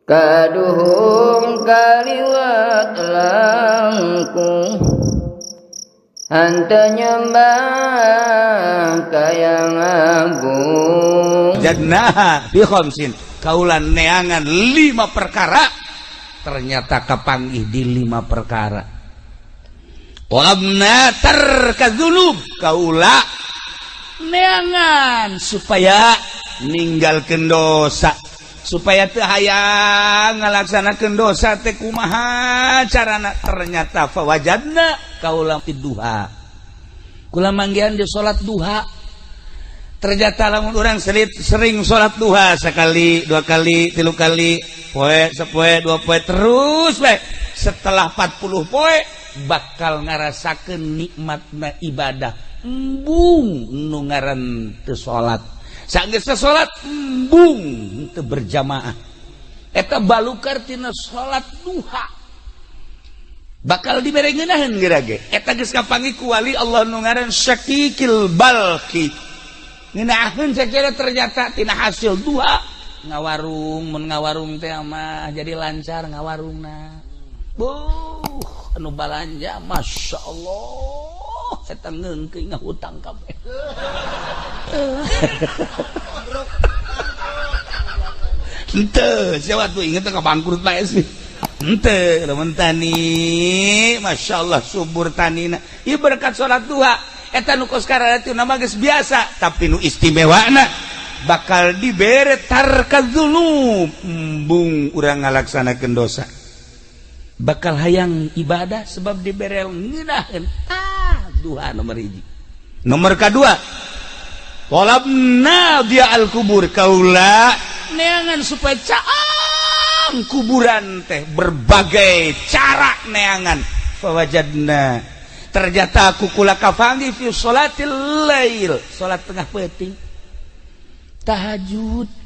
Kaduhung kaliwat langkung henteu nyembah ka Yang Agung. Jannah bi khamsin kaula neangan 5 perkara, ternyata kapanggih di 5 perkara. Walamna tarkadzunub kaula neangan supaya ninggalkeun dosa, supaya teu hayang ngalaksanakeun dosa teh kumaha carana, ternyata fawajadna kaula duha. Kula manggihan di salat duha, ternyata lamun urang sering salat duha sekali, dua kali, tilu kali, poe sapoe, dua poe, terus we setelah 40 poe bakal ngarasakeun nikmatna ibadah. Embung nu ngaran teu salat, sanggeus salat embung teu berjamaah, eta balukar tina salat duha bakal dibere ngeunaheun geura ge. Eta geus kapanggih ku wali Allah nu ngaran Syakikil Balki, ngeunaheun sakira ternyata tina hasil duha ngawarung, mun ngawarung teh mah jadi lancar ngawarungna. Buh, anu balanja Masya Allah, eta ngeungkeun ngahutang kabeh. Henteu, siapa tuh inget ka bangkrut bae sih. Henteu, lamun tani, Masya Allah subur tanina. Ieu berkat salat duha, eta nu kos kararatu nama geus biasa, tapi nu istimewana bakal dibere tarkadzunub, embung urang ngalaksanakeun dosa. Bakal hayang ibadah sebab dibere ngeunaheun. Ah, duha nomor 1. Nomor kedua, talabna dia al-kubur kaula neangan supaya caang kuburan teh berbagai cara neangan. Fawajadna ternyata aku kula kafangi fi sholatil lail, salat tengah peuting tahajud.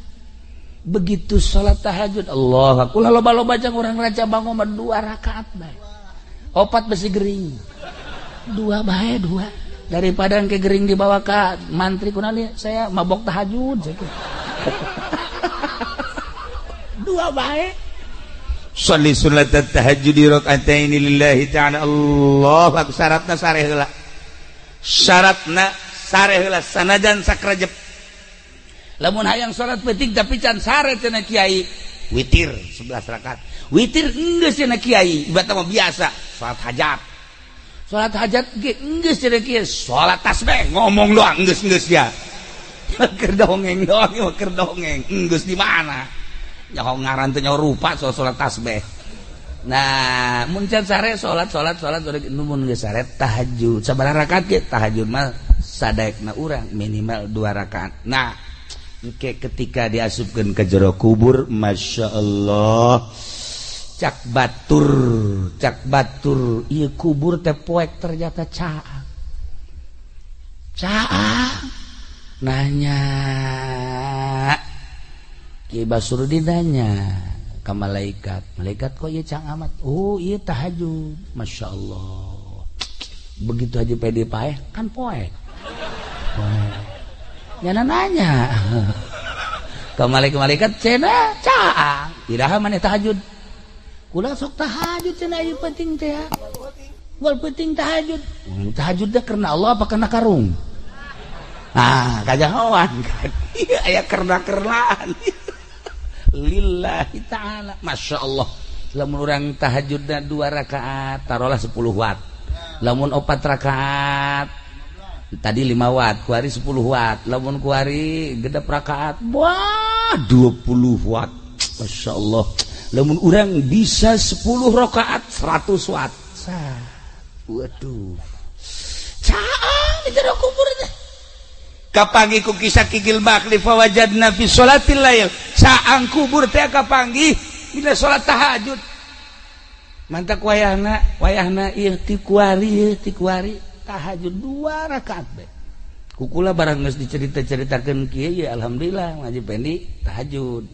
Begitu salat tahajud Allah kula loba-loba jang urang raja bangun mah 2 rakaat bae, opat besi gering, 2 bae 2, daripada engke gering dibawa ka mantri kunali saya mabok tahajud 2 bae. Sholli sunat tahajud raka'ataini lillahi ta'ala. Allah akbar. Syaratna sare heula, syaratna sare heula sanajan sakrajep. Lamun hayang salat peuting tapi can sare cenah kiai, witir 11 rakaat. Witir enggeus cenah kiai, ibarat mah biasa salat hajat. Salat hajat ge enggeus cenah kiai, salat tasbih ngomong doang enggeus-enggeus ya. Keur dongeng doang, keur dongeng. Enggeus di mana? Nyaho ngaran teh nyaho rupa soal salat tasbih. Nah, mun can sare salat salat salat mun geus sare tahajud. Sabaraha rakaat ge tahajud mah sadaekna urang minimal 2 rakaat. Nah, engke ketika diasupkeun ke jero kubur, Masya Allah, cak batur ieu kubur teh poek ternyata caang caang. Nanya Ki Basrudin nanya ka malaikat, malaikat kok ieu caang amat? Oh ieu tahajud. Masya Allah, begitu aja pede paeh kan poek poek. Nyana nanya ke malaikat-malaikat cenah caang iraha maneh tahajud? Kula sok tahajud cenah ieu penting teh. Wal penting tahajud. Tahajud teh karena Allah apa karena karung? Ah, kajahoan kan. Ieu aya kerna-kernaan. Lillahi ta'ala. Masya Allah. Lamun urang tahajudna 2 rakaat tarolah 10 watt. Lamun 4 rakaat tadi 5 watt, kuari 10 watt. Lamun kuari gedap rakaat, wah 20 watt. Masya Allah. Lamun urang bisa 10 rakaat 100 watt. Sah. Waduh. Caang di jero kubur teh. Kapanggih ku kisah kikil bakli fawajadna fi sholatil lail. Caang kubur teh kapanggih dina salat tahajud. Mantak wayahna, wayahna ieu ti kuari, ieu ti kuari tahajud 2 rakaat bae. Kukula barang geus dicerita-ceritakeun kieu ya alhamdulillah ngaji pendi tahajud.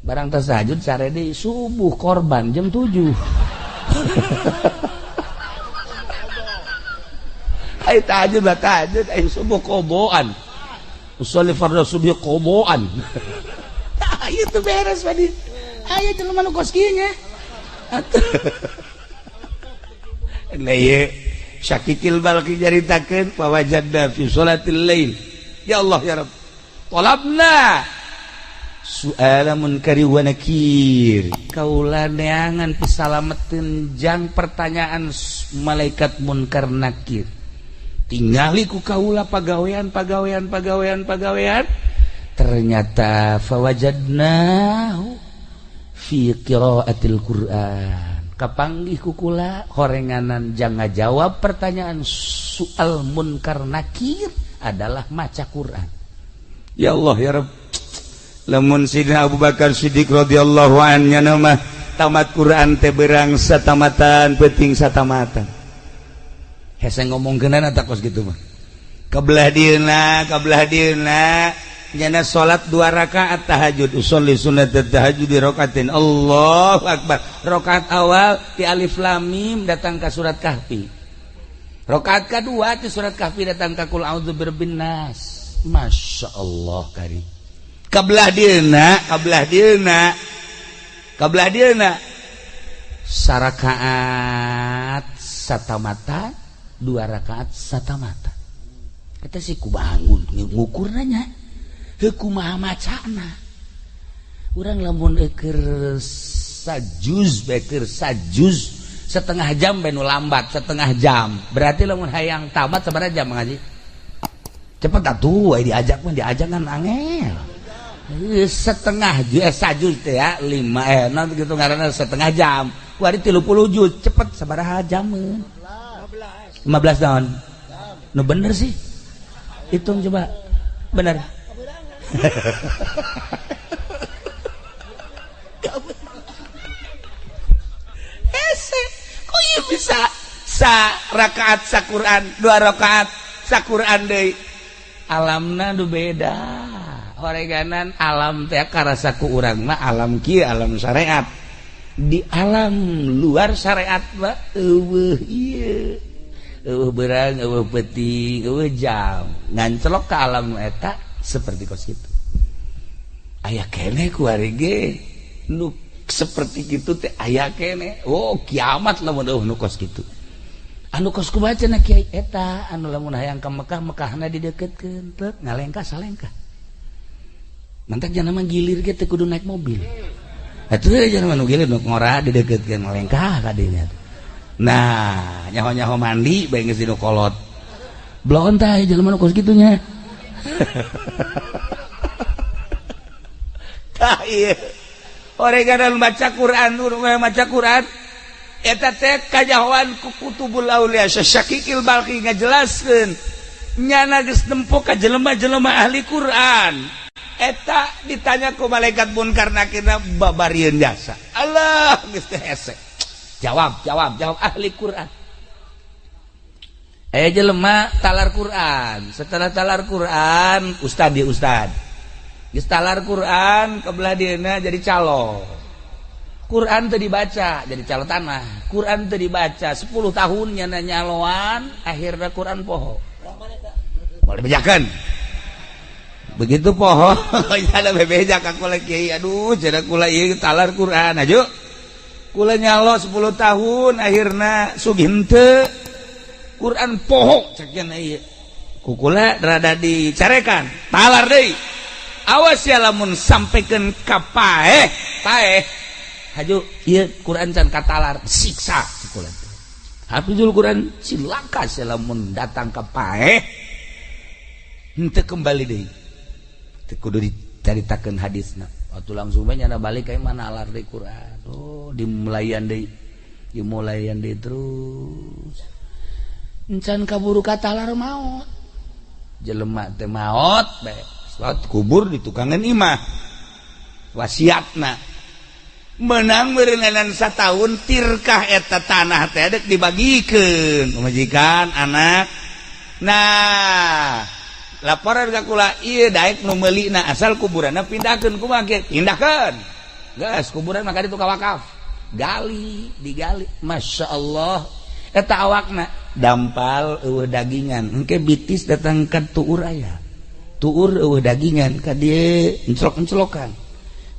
Barang tas tahajud sare deui subuh korban jam 7. Ai tahajud lah tahajud ai subuh koboan. Usolli fardhu subuh koboan. Tah ieu teh beres padi. Aya jelema nu kos kieu nya. Atuh. Nah ieu Syakikil Balki nyaritakeun fawajadna fi sholatil lail. Ya Allah ya Rabb. Talabna su'ala munkari wa nakir. Kaula neangan pisalameteun jang pertanyaan malaikat munkar nakir. Tingali ku kaula pagawean pagawean pagawean pagawean. Ternyata fawajadnahu fi qiraatil Qur'an. Kapanggih ku kula horenganan jang ngajawab pertanyaan soal munkar nakir adalah maca Quran. Ya Allah ya Rabb. Lamun Sidina Abu Bakar Siddiq radhiyallahu anhu mah tamat Quran teh berang satamatan peuting satamatan. Hese ngomongkeunana tak kos kitu mah. Kabelah dieuna, kabelah dieuna nyana salat 2 rakaat tahajud, usolli sunnat tahajud di rakaatin. Allahu akbar. Rakaat awal ti alif lam mim datang ka surat Kahfi. Rakaat kadua ti surat Kahfi datang ka qul a'udzu birabbin nas. Masya Allah kari. Kabelah dieuna, kabelah dieuna. Kabelah dieuna sarakaat satamata, 2 rakaat satamata. Eta sih ku bangun ngukurna nya. Heuh kumaha macana. Urang lamun keur sajuz bae keur sajuz setengah jam bae nu lambat setengah jam. Berarti lamun hayang tamat sabaraha jam ngaji? Cepet atuh aya diajak mah diajak kan angel. Setengah sajuz teh ya 5 naon kitu ngaranna setengah jam. Kuari 30 juz cepet sabaraha jameun? 15 tahun. Nu bener sih. Hitung coba. Bener. Hese, kok ieu bisa sa rakaat sa Quran, 2 rakaat sa Quran deui. Alamna nu beda. Horeganan alam teh karasa ku urang mah alam kieu alam syariat. Di alam luar syariat mah eueuh ieu. Eueuh beurang, eueuh peuting, eueuh jam. Ngancelok ka alam eta seperti kos kitu. Aya keneh ku ari ge nu seperti kitu teh aya keneh. Oh, kiamat lamun eueuh nu kos kitu. Anu kos kumaha cenah kiai eta anu lamun hayang ka Mekah, Mekahna dideukeutkeun teu ngalengkah salengkah. Mantak jangan mah gilir ge teu kudu naik mobil. Atuh jangan mah nu gilir nu ngora dideukeutkeun ngalengkah ka dinya. Nah, nyaho-nyaho mandi bae geus dinu kolot. Bloon tah jelema nu kos kitu nya. Tah ieu. Oreganan baca Quran, maca Quran eta teh kajahoan ku kutubul aulia Syakikil Balki ngajelaskeun nyana geus nempo ka jelema-jelema ahli Quran. Eta ditanya ku malaikat munkar nakir babarieun jasa. Allah geus teh hese. Jawab, jawab, jawab ahli Quran. Jelema talar Quran. Setelah talar Quran, ustad dia ustad. Geus talar Quran kebelah dieuna jadi calo. Quran teu dibaca jadi calo tanah. Quran teu dibaca 10 tahun nyana nyaloan, akhirna Quran poho. Boleh bejakeun. Begitu poho, ada bebeja ka kula kiai, aduh cenah kula ieu talar Quran aju. Kula nyalo 10 tahun akhirna sugih henteu. Quran poho cek cenah ieu. Ku kula rada dicarekan, talar deui. Awas ya lamun sampaikan ka paeh, paeh. Haju ieu Quran can katalar, siksa si kula. Hafizul Quran cilaka sia lamun datang ka paeh. Henteu kembali deui. Teu kudu dicaritakeun hadisna. Waktu langsung bae nyana balik ka mana alar deui Quran. Oh, dimulayan deui. Dimulayan deui terus. Encan kaburu katalar maot. Jelema teh maot bae. Salat kubur di tukangan imah. Wasiatna menang meureunan satahun tirkah eta tanah teh dek dibagikeun pamajikan anak. Nah, laporan ka kula ieu daek nu meulina asal kuburanna pindahkeun kumaha kieu? Pindahkeun. Geus kuburan mah ka ditu ka wakaf. Gali, digali. Masya Allah. Eta awakna dampal eueuh dagingan. Engke bitis datang ka tuur aya. Tuur eueuh dagingan ka dieu enclok-enclokan.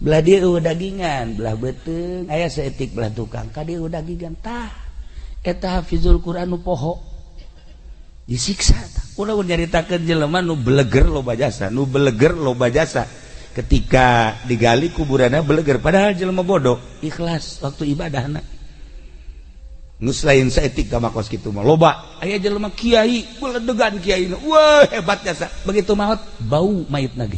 Belah dieu eueuh dagingan, belah beuteung aya saeutik belah tukang ka dieu dagingan tah. Eta hafizul Quran nu poho. Disiksa tah. Ulah nyaritakeun jelema nu beleger loba jasa, nu beleger loba jasa. Ketika digali kuburanna beleger padahal jelema bodoh, ikhlas waktu ibadahna. Nus lain saeutik ka makos kitu mah loba. Aya jelema kiai, beledegan kiai. Wah, hebat jasa. Begitu maot bau mayitna ge.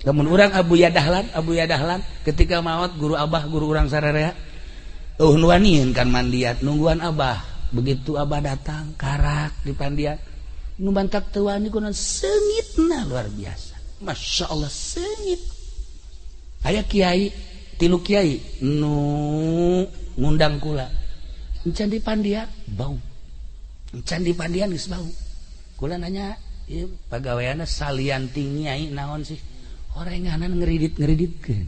Lamun urang Abu Yadahlan ketika maot guru abah guru urang sararea eueuh nu wanian kan mandian nungguan abah. Begitu abah datang karak di pandian nu bantak teu wani kunaon seungitna luar biasa. Masya Allah seungit. Aya kiai tilu kiai nu ngundang kula. Encan di pandian bau. Encan di pandian geus bau. Kula nanya ieu pagaweanna salian ti nyai naon sih? Orenganan ngeridit-ngeriditkeun.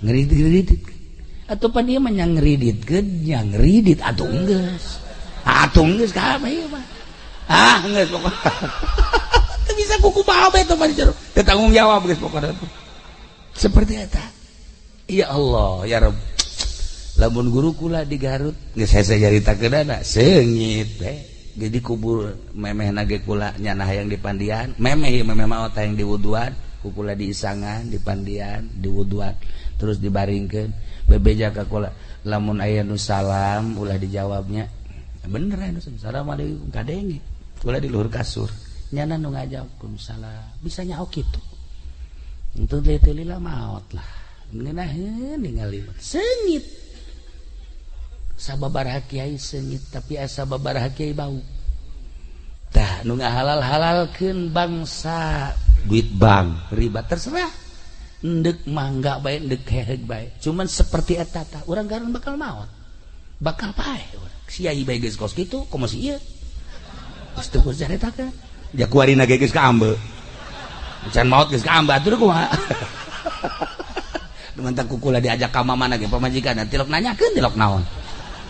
Ngeridit-ngeriditkeun. Atuh pan ieu mah nya ngeriditkeun, nya ngeridit atuh geus. Atuh geus ka ieu mah. Ah geus pokona. Teu bisa kuku bae teh mah jero. Teu tanggung jawab geus pokona. Seperti eta. Ya Allah, ya Rabb. Lamun guru kula di Garut geus hese nyaritakeunana seungit teh. Jadi kubur memehna ge kula nyana hayang di pandian, memeh memeh maot hayang diwuduan. Kukula diisangan, dipandian, diwuduan, terus dibaringkeun, bebeja ka kula. Lamun aya nu salam ulah dijawabnya. Bener aya nu assalamualaikum kadenge. Kula di luhur kasur. Nyana nu ngajawab salam. Bisa nyaho kitu. Entu teh teu lila maot lah. Ngeunaheun ningali seungit. Sababaraha kiai seungit tapi asa sababaraha kiai bau. Tah nu ngahalal-halalkeun bangsa duit bank riba terserah ndek mangga bae ndek heheg bae cuman seperti eta tah urang garun bakal maot bakal paeh urang siai bae geus kos kitu komo si ieu geus teu kudu caritakeun ja kuarina ge geus kaambe can maot geus kaambe atuh kumaha dumantak kukula diajak ka mamana ge pamajikanna tilok nanyakeun tilok naon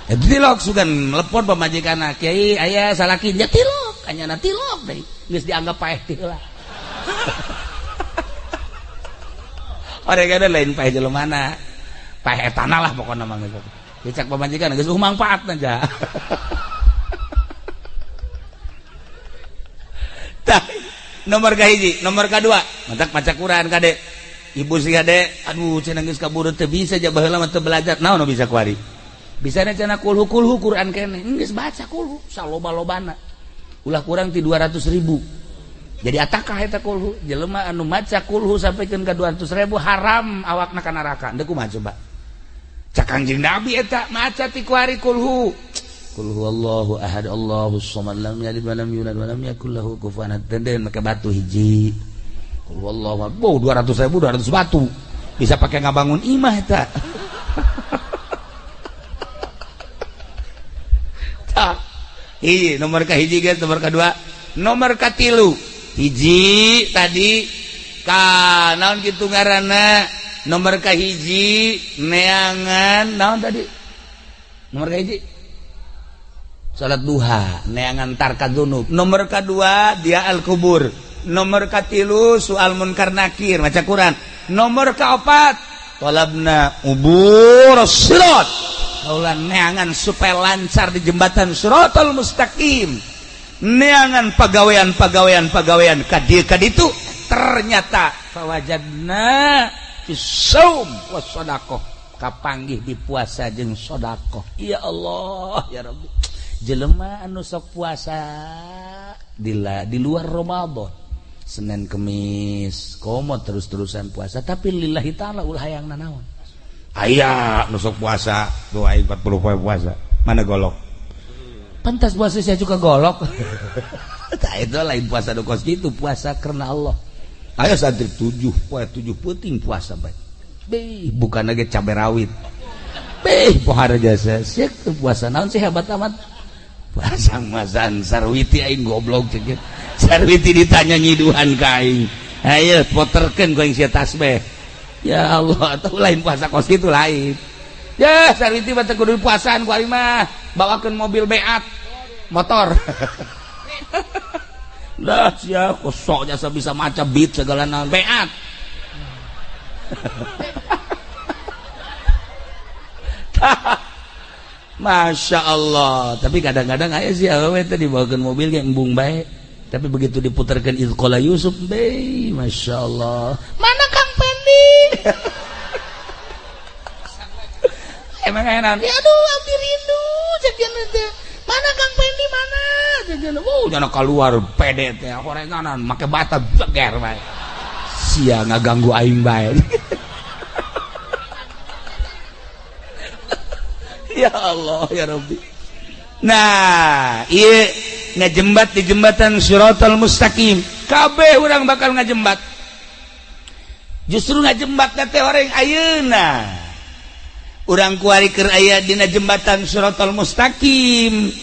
eta tilok sugan telepon pamajikanna kiai aya salaki nya tilok anyana tilok deui geus dianggap paeh teh heula. Orang ada lain paeh jelema paeh etana lah pokokna mah geus. Dicak pamajikan geus mangfaatna ja. Tah, nomor kahiji, nomor kadua, mantak maca Quran kade. Ibu sih kade, aduh cenah geus kaburu teu bisa ja baheula mah teu belajar. Naon nu bisa kuari? Bisana cenah kulhu-kulhu Quran keneh. Geus baca kulhu saloba-lobana. Ulah kurang ti 200.000. Jadi atakah eta kulhu jelema anu maca kulhu sampikeun ka 200.000 haram awakna ka neraka. Deuk kumaha coba? Cak Kangjeng Nabi eta maca ti kuari kulhu. Qul huwallahu ahad Allahus samad lam yalid walam yulad walam yakul lahu kufuwan ahad. Den make batu hiji. Qul huwallahu ahad. Boh 200.000 200 batu. Bisa pakai ngabangun imah eta. Tah. Hiji nomor ka hiji guys, nomor kadua, nomor katilu. Hiji tadi ka naon kitu ngaranna nomor ka hiji neangan naon tadi nomor ka hiji salat duha neangan tarka dzunub, nomor kadua dia al kubur, nomor katilu soal munkar nakir maca Quran, nomor kaopat talabna ubur sirat kaula neangan supaya lancar di jembatan siratal mustaqim, neangan pagawean kadieu kaditu ternyata fawajadna fisaum was sadaqah kapanggih di puasa jeung sedekah. Ya Allah ya Rabbi, jelema anu sok puasa di luar Ramadan Senin Kemis komo terus-terusan puasa tapi lillahi ta'ala ulah hayang nanaon. Aya nu sok puasa tuh aing 40 poe puasa mana golok pantas puasa saya juga golok. Tah itu lain puasa nu kos kitu, puasa karena Allah. Aya santri 7 poe 7 peuting puasa bae. Beh bukan lagi cabe rawit. Beh pohara jasa sia puasa naon sih hebat amat. Puasa masan sarwiti aing goblok cek. Sarwiti ditanya nyiduhan ka aing. Ayo poterkeun ku aing sia tasbih. Ya Allah, atau lain puasa kos kitu lain. Ya sarwiti mah teu kudu puasaan ku aing mah. Bawakeun mobil beat motor. Dah sia kosok jasa bisa maca beat segala naon beat. Masya Allah. Tapi kadang-kadang aya sih awewe teh dibawakeun mobil ge embung bae. Tapi begitu diputarkan Izqala Yusuf, be, Masya Allah. Mana Kang Pendi? Emang enak. Ya aduh, abdi rindu cekian teh. Mana Kang Pendi mana? Cekian. Oh, jangan keluar pede teh horenganan make bata beger bae. Sia ngaganggu aing bae. Ya Allah ya Rabbi. Nah, ieu ngajembat di jembatan Shiratal Mustaqim. Kabeh urang bakal ngajembat. Justru ngajembat teh orang ayeuna. Urang kuari keur aya dina jembatan Shiratal Mustaqim.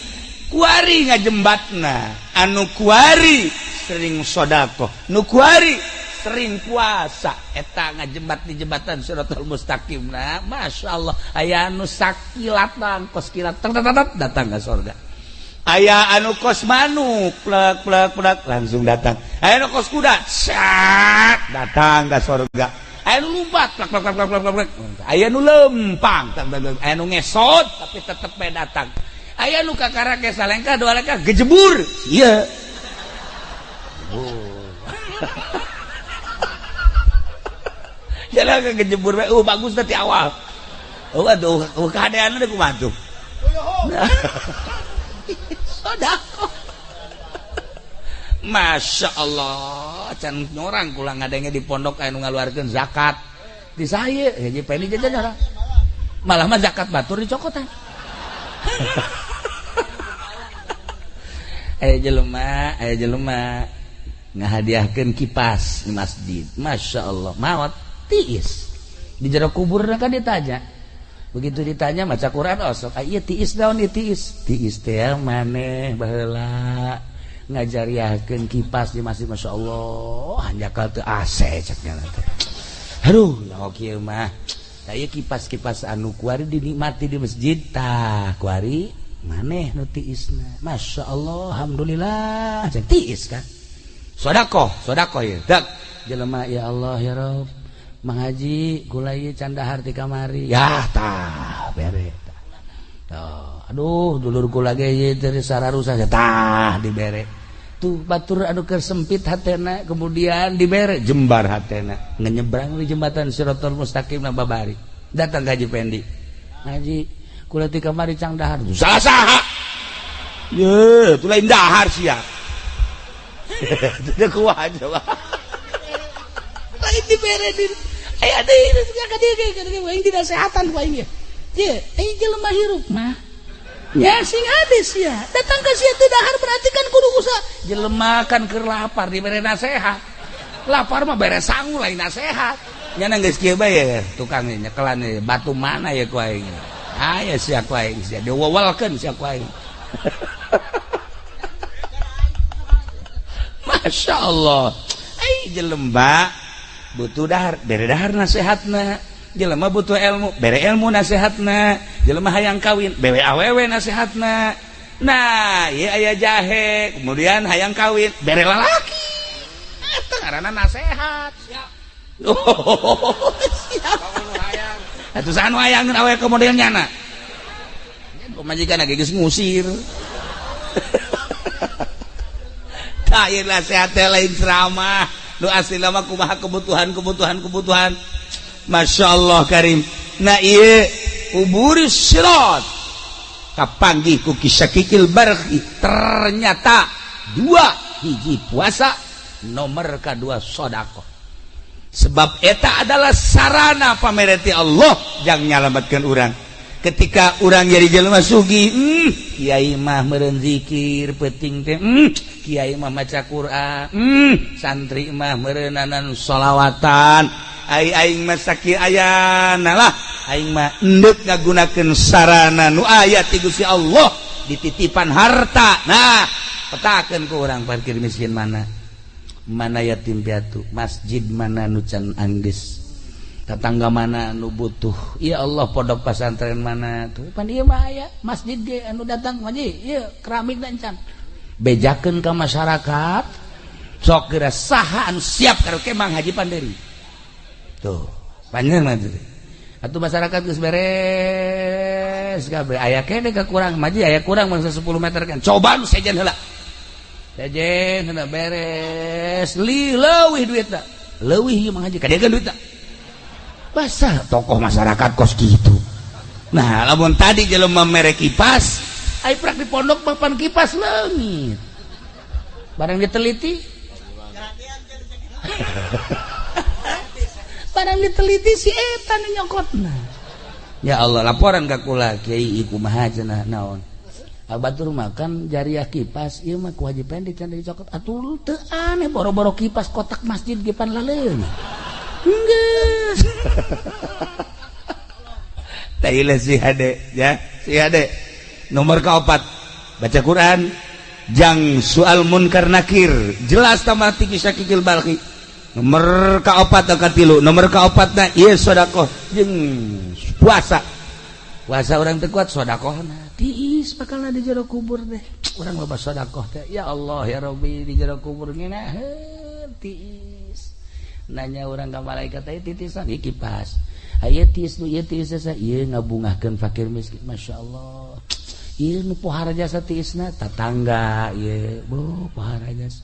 Kuari ngajembatna, anu kuari sering sedekah, nu kuari sering puasa, eta ngajembat di jembatan Shiratal Mustaqim. Nah, Masya Allah, aya anu sakilatan, kos kilat, datang ke surga. Aya anu kos manuk, plek plek plek, langsung datang. Aya anu kos kuda, sat, datang ke surga. Aya anu lumpat, plek plek plek plek plek. Aya anu lempang, aya anu ngesot, tapi tetep bae datang. Aya anu kakara ke salengkah, dua lengkah, gejebur, iya. Jalan ke kejebur bae, bagus tadi awal. Oh aduh, keadaan udah kumaha tuh. Sedekah. Masya Allah, can nyorang kula ngadenge di pondok aya nu ngaluarkeun zakat. Di saya, ya Pendi jajan orang. Malah mah zakat batur dicokotan. Aya jelema ngahadiahkeun kipas di masjid. Masya Allah, maot tiis. Di jero kubur kan ditanya. Begitu ditanya maca Quran osok, ah ieu tiis naon ieu tiis? Tiis teh maneh baheula ngajariahkeun kipas di masjid. Masya Allah, hanjakal teu AC ceknya teh. Aduh, nyaho kieu mah. Tah ieu kipas-kipas anu kuari dinikmati di masjid tah kuari maneh nu tiisna. Masya Allah, alhamdulillah cek tiis kan. Sedekah, sedekah ieu. Dak jelema ya Allah ya Rabb. Mang Haji kula ieu can dahar ti kamari. Ya tah bere tah. Tuh, aduh dulur kula ge ieu teh sararusa tah dibere. Tuh batur anu keur sempit hatena kemudian dibere jembar hatena. Ngenyebrang di jembatan Shiratal Mustaqim na babari. Datang ka Haji Pendi. Haji kula ti kamari cang dahar. Salah saha? Ye, tu lain dahar sia. Teu kuat coba. Lain dibere di aya deui ka dieu aing dinasehatan ku aing ye. Ye, aing jelema hirup mah. Ya sing ades ya. Datang ka sia teu dahar berarti kan kudu usaha. Jelema kan keur lapar dibere nasehat. Lapar mah bere sangu lain nasehat. Nya geus kieu bae tukang nyekelan batu mana ya ku aing. Aya sia ku aing sia diwewelkeun sia ku aing. Masya Allah. Ai jelema butuh dahar, bere dahar nasehatna. Jelema butuh ilmu, bere ilmu nasehatna. Jelema hayang kawin, bere awewe nasehatna. Nah, ieu aya jahe, kemudian hayang kawin, bere lalaki. Eta ngaranna nasehat. Siap. Oh, siap. Atuh saha nu hayangeun awewe ke model nyana? Pamajikan ge geus ngusir. Tah ieu nasehat teh lain ceramah. Nu asli lama kumaha kebutuhan. Masya Allah karim. Nah ieu uburis sirat kapanggih ku kisakikil barhi. Ternyata dua hiji puasa, nomor kedua sedekah. Sebab eta adalah sarana pamereti Allah jang nyalametkeun urang. Ketika urang jadi jelema sugih, kiai mah meureun zikir peuting teh, kiai mah maca Quran, santri mah meureunanan sholawatan. Ai aing mah sakieu ayana lah, aing mah endek ngagunakeun sarana nu aya ti Gusti Allah dititipan harta. Nah, petakeun ku urang parkir miskin mana? Mana yatim piatu, masjid mana nu can anggeus, tetangga mana nu butuh. Ya Allah, pondok pesantren mana tuh pan ieu mah aya masjid ge anu datang mah ieu keramik dan can bejakeun ka masyarakat. Sok geura saha anu siap karaoke Mang Haji Panderi tuh. Panjang mah atuh masyarakat geus beres kabeh aya keneh kakurang maji aya kurang mangsa 10 meter kan. Coba nu sejen heula. Sejen heula beres li leuwih duitna. Leuwih ieu mah haji kadegan duitna. Basah tokoh masyarakat kos kitu. Nah, lamun tadi jelema mere kipas, ai prak di pondok papan kipas leungit. Barang diteliti. Barang diteliti si eta nu nyokotna. Ya Allah, laporan ka kula kiai kumaha cenah naon. Batur makan jariah kipas ieu mah kewajiban dicokot atuh teu aneh boro-boro kipas kotak masjid ge pan laleung. Enggeus. Tailah si hade ya, si hade. Nomor keempat, baca Quran jang soal munkar nakir, jelas tambah tinggi sakikil balki. Nomor keempat katilu, nomor keempatna ieu sedekah jeung puasa. Puasa orang teu kuat sedekahna. Tiis bakalna di jero kubur teh. Urang loba sedekah teh. Ya Allah ya Rabbi di jero kubur ngeunaheun tiis. Nanya urang ka malaikat teh titisan ieu kipas. Aya tiis nu ieu tiis jasa ieu ngabungahkeun fakir miskin masyaallah. Ieu nu pohara jasa tiisna tatangga ieu bo pohara jasa.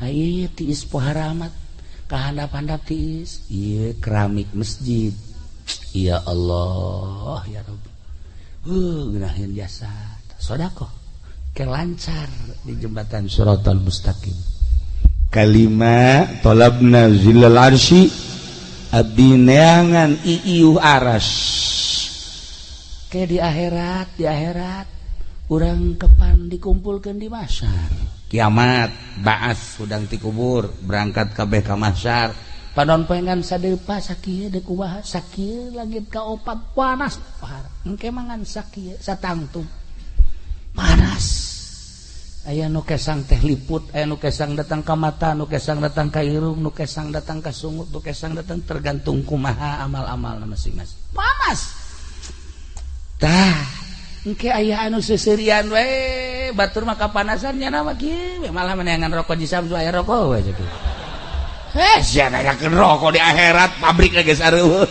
Ieu tiis pohara amat kahandap-handap tiis ieu keramik masjid. Ya Allah ya Rabbi. Ngeunaheun jasa sedekah ke lancar di jembatan Shiratal Mustaqim. Kalima talabna zillal arsy abdi neangan iiuh aras. Ke di akhirat urang kepan dikumpulkeun di mahsyar. Kiamat baas hudang ti kubur berangkat kabeh ka mahsyar. Panon poengan sadepa sakieu deuk kumaha sakieu langit ka opat panas pohara. Engke mangan sakieu satangtung. Panas. Aya nu kesang teh liput, aya nu kesang datang ka mata, nu kesang datang ka irung, nu kesang datang ka sungut, nu kesang datang tergantung kumaha amal-amalna masing-masing. Panas. Tah, engke aya anu seuseurian we, batur mah kapanasan nya mah kieu, malah meneangan rokok di samsu aya rokok we kieu. Sia nanyakeun rokok di akhirat pabrik geus areueuh.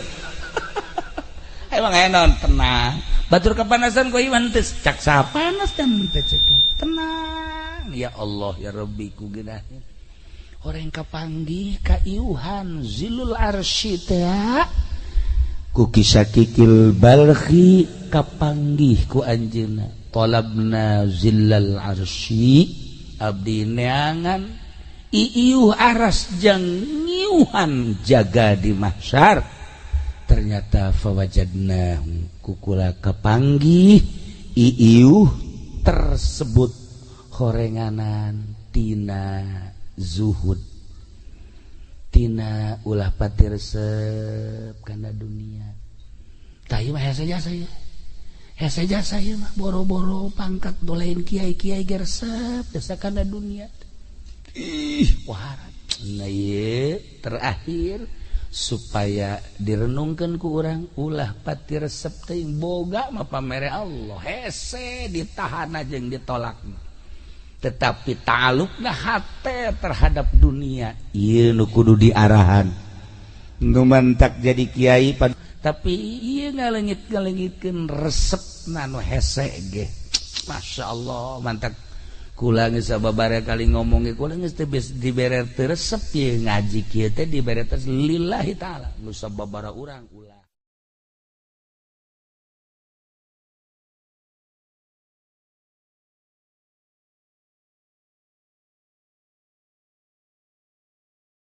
Emang aya naon tenang. Batur kepanasan ku iman teh cak saha panas dan teh cek. Tenang ya Allah ya Rabbi ku geunaheun. Horeng kapanggih ka iuhan zilul arsy teh ku kisakikil balkhi kapanggih ku anjeunna. Talabna zillal arsy abdi neangan iiuh aras jang ngiuhan jaga di mahsyar. Ternyata fawajadna kukula kapanggih iiuh tersebut horenganan tina zuhud tina ulah pati resep kana dunia. Tah ieu mah hese jasa ieu. Hese jasa ieu mah boro-boro pangkat dolain kiai-kiai ge resep jasa kana dunia. Ih, wah, nah ieu terakhir supaya direnungkeun ku urang ulah pati resep teuing boga mah pamere Allah hese ditahan jeung ditolak tetapi ta'alluqna hate terhadap dunia ieu nu kudu diarahan nu mantak jadi kiai tapi ieu ngaleungit-ngaleungitkeun resepna nu hese ge Masya Allah mantak kula geus sababaraha kali ngomong ge kula geus teu dibere teu resep ieu ngaji kieu teh dibere teh lillahi taala nu sababaraha urang ulah.